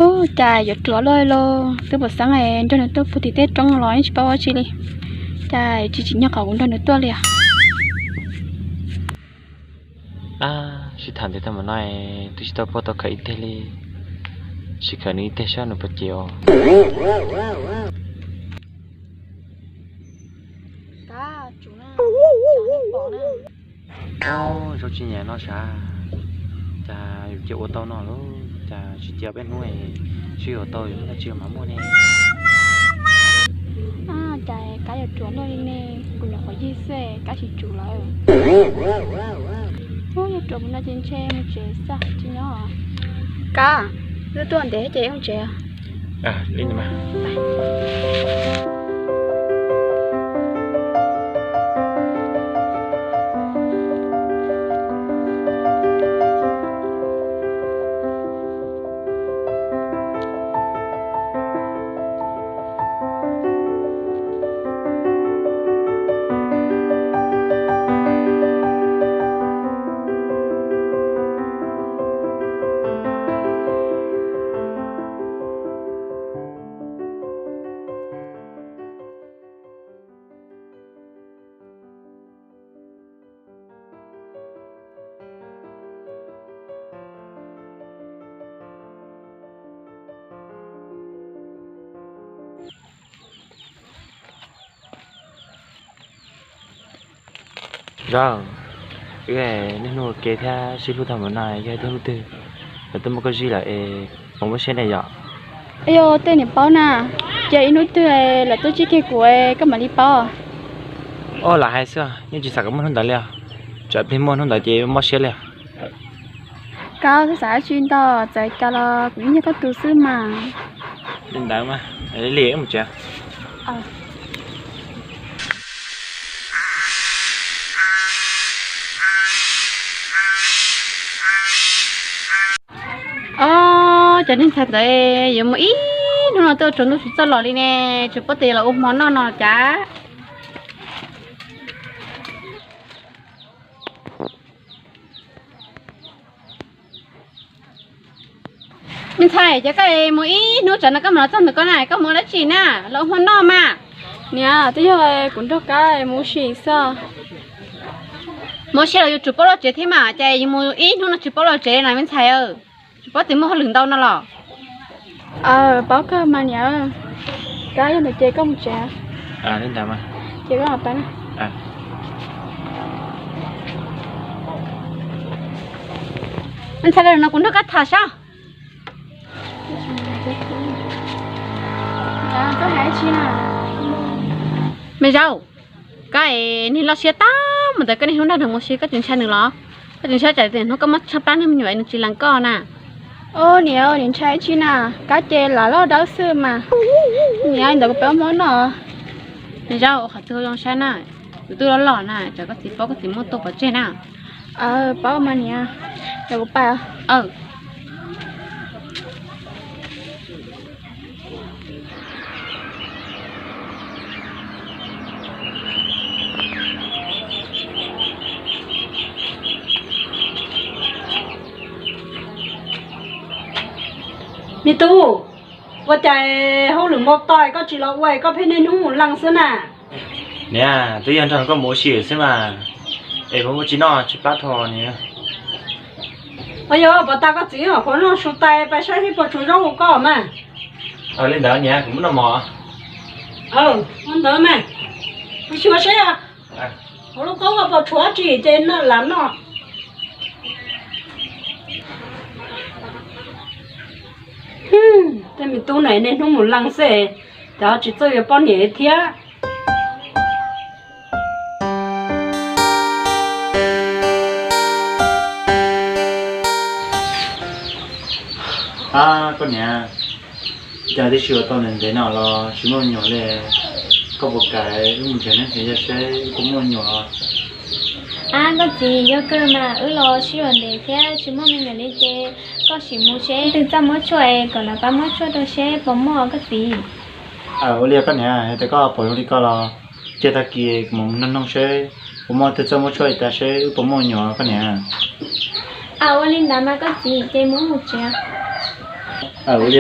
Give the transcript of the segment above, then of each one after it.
Ub, cas yuav ruam luaj li, twb pom xeeb nrog nws tuaj puag tim tej roob los yeej tsis paub ua tsi li. Cas tsis tsim nyog qhov kuv nrog nws tuaj li os. Sib tham ntev tag mus no twb tsis tau pom tau khawm ib teg li. Sim khawm nws ib teg saib nws puas cem os. Zaub tsis nyiam no sav, cas yus cia ua tau no lauj, cas tsis cia peb hnub sib yuav tau yus hnub no tsis yuav mas muaj ne. Cas kab yuav ruam luaj li ne, kuv nyuam qhuav yig xwb kab tsis tsum lawm. Ub, yuav ruam mus no ces ntshe mus tsev xwb tsis nyob. Kab, wb tuaj ntev ces wb mus tsev. Zaub, wb niaj hnub ua ke thiab sib hlub tag mus no yog ib hnub twg lawv twb muab koj zij lawm es puas muaj siab ne yom? Yog tej niam paub na, cia ib hnub twg lawv twb zij kiag kuv koj mam li paub. Oj, lam hais xwb, yeej tsis xav kom muaj hnub ntawd li os. Tsam plig muaj hnub ntawd ces mob siab li os. Koj xav xav dab tsi ntau, txawm cas los kuv yeej yog koj tus xwb mas. Li ntawd mas, li mus tsev. Ob, cov neeg ntxhais ntawd yuav mus ib hnub no tuaj tsaus ntuj tsis txawj los li ne, tsis paub tias los ua hmo noj no cas. Me ntxhais, ces koj mus ib hnub tsam no koj mam los txog ntawm koj na, koj mus ua dab tsi na, los ua hmo noj mas. Niam, twb yog kuv nrog koj mus ua si xwb. Mus ua si los yuav tsum paub los tsev thiab mas, ces yus mus ib hnub no tsis paub los tsev na me ntxhais. Tsis paub tias muaj hauj lwm ntau no los. Paub kawg mas niam. Kab, yog ntawd ces koj mus tsev. Ces koj mus pab na. Me ntxhais, no kuv nrog koj tham saib. Me Zaub, koj es niag loj siab tag mus ntawd koj niaj hnub nrog nws mus si koj tsis ntshai nws los? Koj tsis ntshai tsam tias hnub koj muab tshaib plab niag me nyuam nws tsis lees koj na? Niam, niam ntshai tsi na, kab ces lam loj dawb xwb mas. Niam, ntawd kuv peb ua hmo noj. Me Zaub, qhov twg zoo saib na, kuv twb loj loj na, tsam koj txiv paub koj txiv muab tua pov tseg na. Paub mas niam, ntawd kuv pais. Me tub, ua cas hauj lwm npau taws koj tsis los ua koj pheej niaj hnub mus lees xwb na? Niam, twb yog nrog koj mus ua si xwb mas, es puas muaj tsis noj tsis pab tho niam? Yog puas tag koj txiv qhuav noj su tais pais saib seb puas tshuav zaub ua koj mas. Li ntawd niam, kuv muab noj mov. Ua ntawd mas, kuv xyuas seb hauv lub kaub koj puas tshuav tsi ces lam noj. Tej me tub no niaj hnub mus lees xwb, cov tsis txawj yuav poj niam thiab. Ab, koj niam, cas twb sib yuav tau ntev ntev no los tsis muaj me nyuam li. Koj puas kam wb mus nrhiav neeb nrhiav yaig seb puas muaj me nyuam? Ab, koj txiv, yog kawg mas wb los sib yuav ntev thiab tsis muaj me nyuam li ces koj sim mus seb twg txaj muab tshuaj es kom lawv pab muab tshuaj rau seb puas muaj koj txiv. Aw, ua li koj niam, yog tias koj pom zoo li ko los cia tag kis kuv mam noog noog seb puas muaj tug txawj muab tshuaj tas seb wb puas muaj me nyuam koj niam. Aw, ua li ntawd mas koj txiv, ces mus mus tsev. Aw, ua li.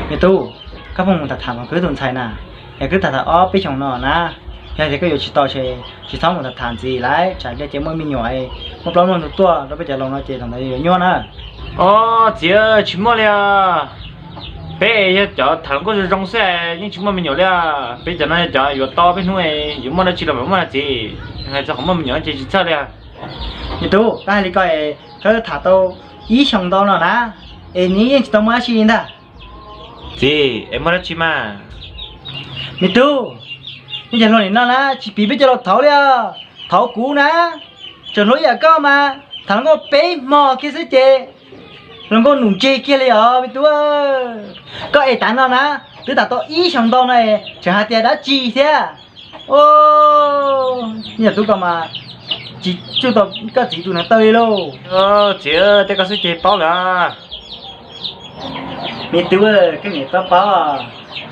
Me tub, koj pheej mus tham tham mas kwv tus ntxhais na, es kwv tham tham ob peb xyoos no na, yog tias koj yuav tsis tau ces tsis txhob mus tham tham ntxiv lawm, tsam cia ces muaj me nyuam, muaj plaub muaj ntug tuaj rau peb cov laus no ces thaum ntawd yuav nyuaj na. Os txiv, tsis muaj li os. Peb yog cov tham hluas nkauj zoo zoo xwb, yeej tsis muaj me nyuam li os. Peb cov no yog cov yuav tau peb hnub yuav muaj dab tsi los mam muaj txiv, hais txog qhov muaj me nyuam ces tsis txhawj li os. Me tub, koj hais li ko es koj tham tau ib xyoos ntau no na, es nws yeej tsis tau muaj dab tsi li ntag. Txiv, es muaj dab tsi mas? Me tub, nej cov hluas nim no na tsis piv peb cov laus thaud li os. Thaud kuv na, tseem hluas ib yam koj mas tham hluas nkauj peb hmo kiag xwb ces hluas nkauj num ntseg kiag li os me tub. Koj es tav no na, twb tham tau ib xyoos ntau no es tseem hais tias dab tsi thiab. Os, me nyuam tub ko mas tsis tsuj tau koj txiv tus neev taw li lauj. Txiv, tej koj xwb ces paub lawm. Me tub, koj niam paub paub,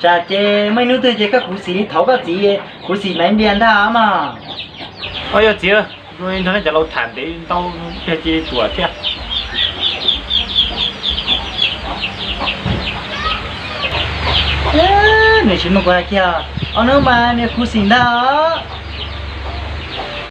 tsam ces muaj ib hnub twg ces koj khuv xim li thaud koj txiv khuv xim Maiv Npias ntag mog. Os yog txiv, nrog nej cov laus tham ntev ntau ces ruam thiab. Nws tsis muaj kuv hais kiag, ob hnub mas nws khuv xim ntag os.